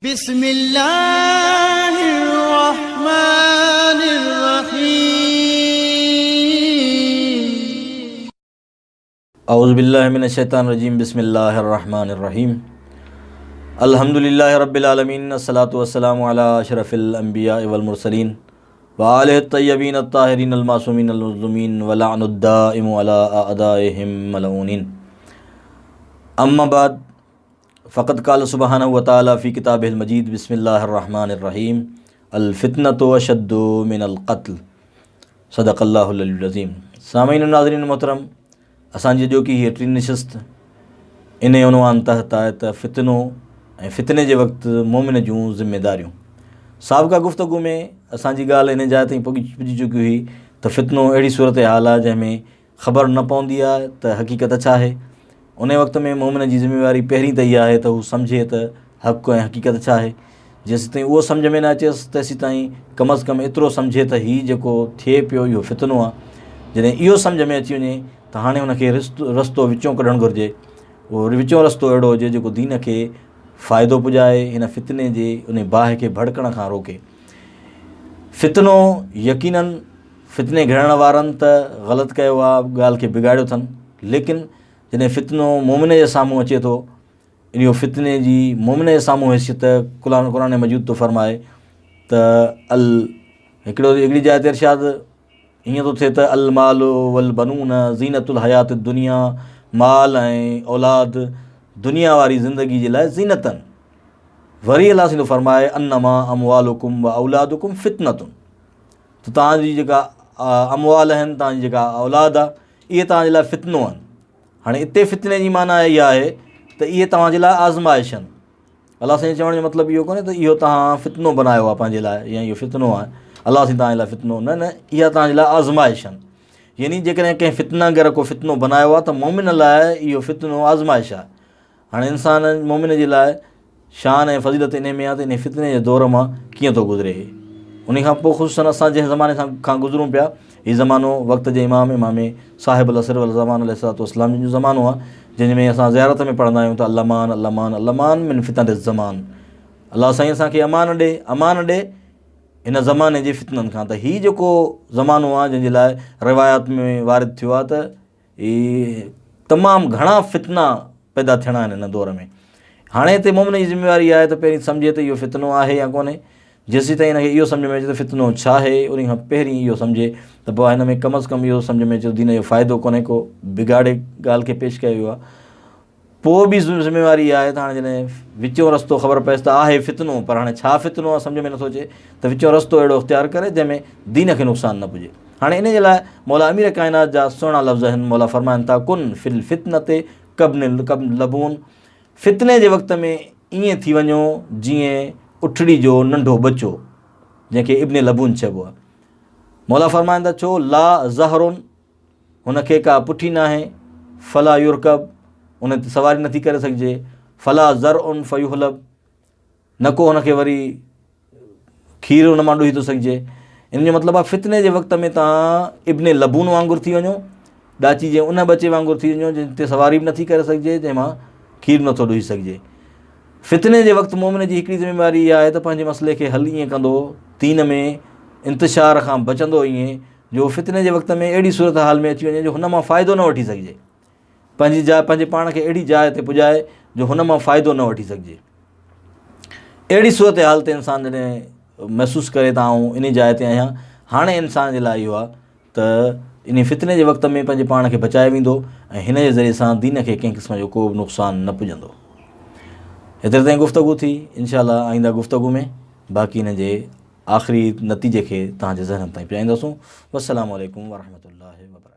بسم الله الرحمن الرحيم. اعوذ بالله من الشيطان الرجيم بسم الله الرحمن الرحيم الحمد لله رب العالمين الصلاة والسلام على اشرف الانبياء والمرسلين وآله الطيبين الطاهرين المعصومين المظلومين ولعن الدائم على اعدائهم ملعونين اما بعد فقد قال سبحانه وتعالي في ڪتابه المجيد بسم الله الرحمن الرحيم الفتنة اشد من القتل صدق الله العلي العظيم سامعين و ناظرين محترم اسان جي اڄوڪي هيء ٽين نشست انهي عنوان تحت آهي ته فتنو ۽ فتني جي وقت مومن جون ذميداريون سابقه گفتگو ۾ اسان جي ڳالهه انهي جاء تائين پڄي چڪي هئي ته فتنو اهڙي صورتحال آهي جنهن ۾ خبر نه پوندي آهي ته حقيقت ڇا آهي. انهي وقت ۾ مؤمن جي ذميواري پهرين ته اها آهي ته هو سمجهي ته حق ۽ حقيقت ڇا آهي. جيسيتائين اهو سمجهه ۾ نه اچيس تيسيتائين ڪم از ڪم ايترو سمجهي ته هي جيڪو ٿئي پيو اهو فتنو آهي. جڏهن اهو سمجهه ۾ اچي وڃي ته هاڻي هن کي رستو وچون ڪڍڻ گهرجي. اهو وچون رستو اهڙو هجي جيڪو دين کي فائدو پڄائي، هن فتني جي انهي باهه کي ڀڙڪڻ کان روڪي. فتنو يقينن فتني گهڙڻ وارن ته غلط ڪيو آ، ڳالهه کي بگاڙيو اٿن، ليڪن جڏهن فتنو مومن جي سامهون اچي ٿو، اهو فتني جي مومن جي سامهون حيثيت قرآن قرآن مجيد ٿو فرمائي ته ال هڪڙو هڪڙي جاء تي ارشاد ائين ٿو ٿئي ته المال والبنون زينت الحيات الدنيا مال ۽ اولاد دنيا واري زندگي جي لاء زينت آهن. وري الله سائين ٿو فرمائي انما اموالڪم واولادڪم فتنة ته توهان جي جيڪا اموال آهن توهان جي جيڪا اولاد آهي اهي توهان جي لاء فتنو آهن هاڻي اتي فتني جي معنيٰ اها آهي ته اهي توهان جي لاء آزمائش آهن الله سائين چوڻ جو مطلب اهو ڪونهي ته اهو توهان فتنو بنايو آهي پنهنجي لاء يا اهو فتنو آهي الله سائين توهان جي لاء فتنو نه نه اها توهان جي لاء آزمائش آهن يعني جيڪڏهن ڪنهن فتنه گر ڪو فتنو بنايو آهي ته مومن لاء اهو فتنو آزمائش آهي هاڻي انسان مومن جي لاء شان ۽ فضيلت انهي ۾ آهي ته انهي فتني جي دور مان ڪيئن ٿو گذري. انهي کان پوء خصوصاً اسان جنهن زماني سان کان گذرون پيا، هي زمانو وقت جي امام، امام صاحب العصر والزمان عليه الصلوة والسلام جن جو زمانو آهي، جنهن ۾ اسان زيارت ۾ پڙهندا آهيون ته الامان الامان الامان من فتنة الزمان الله سائين اسان کي امان ڏي امان ڏي هن زماني جي فتنن کان ته هي جيڪو زمانو آهي جنهن جي لاء روايات ۾ وارد ٿيو آهي ته هي تمام گهڻا فتنا پيدا ٿيڻا آهن هن دور ۾ هاڻي هتي مومن جي ذميواري آهي ته پهرين سمجهي ته اهو فتنو آهي يا ڪونهي جيسيتائين هن کي اهو سمجهه ۾ اچي ته فتنو ڇا آهي ان کان پهرين اهو سمجهي ته پوء هن ۾ ڪم از ڪم اهو سمجهه ۾ اچي دين جو فائدو ڪونهي ڪو بگاڙي ڳالهه کي پيش ڪيو ويو آهي پوء به ذميواري اها آهي ته هاڻي جڏهن وچون رستو خبر پئيس ته آهي فتنو پر هاڻي ڇا فتنو آهي سمجهه ۾ نٿو اچي ته وچون رستو اهڙو اختيار ڪري جنهن ۾ دين کي نقصان نه پڄي هاڻي ان جي لاء مولا امير ڪائنات جا سهڻا لفظ آهن مولا فرمائن ٿا ڪن في الفتنة ڪبن ڪبن لبون فتني جي وقت ۾ ائين ٿي وڃو جيئن اٺڙي جو ننڍو ٻچو جنهن کي ابن لبون چئبو آهي مولا فرمائن ٿا ڇو لا ظهر هن کي ڪا پٺي ناهي، فلا يرڪب، ان تي سواري نٿي ڪري سگهجي، فلا ضرع فيحلب، نه ڪو هن کي وري کير ان مان ڏوهي ٿو سگهجي. ان جو مطلب آهي فتني جي وقت ۾ توهان ابن لبون وانگر ٿي وڃو، ڏاچي جي ان ٻچي وانگر ٿي وڃو جنهن تي سواري به نٿي ڪري سگهجي، جنهن مان کير نٿو ڏوهي سگهجي. فتني جي وقت مؤمن جي هڪڙي ذميواري اها آهي ته پنهنجي مسئلي کي حل ائين ڪندو، دين ۾ انتشار کان بچندو ائين جو فتني جي وقت ۾ اهڙي صورتحال ۾ اچي وڃي جو هن مان فائدو نه وٺي سگهجي. پنهنجي جاء پنهنجي پاڻ کي اهڙي جاء تي پڄائي جو هن مان فائدو نه وٺي سگهجي. اهڙي صورتحال تي انسان جڏهن محسوس ڪري ته آئون انهي جاء تي آهيان، هاڻي انسان جي لاء اهو آهي ته انهي فتني جي وقت ۾ پنهنجي پاڻ کي بچائي ويندو ۽ هن جي ذريعي سان دين کي ڪنهن قسم جو ڪو به نقصان نه پڄندو. هيتري تائين گفتگو ٿي، انشاء الله آئنده گفتگو ۾ باقي هن جي آخري نتيجي کي توهان جي ذهنن تائين پڄائينداسون. والسلام عليڪم ورحمة الله وبرڪاته.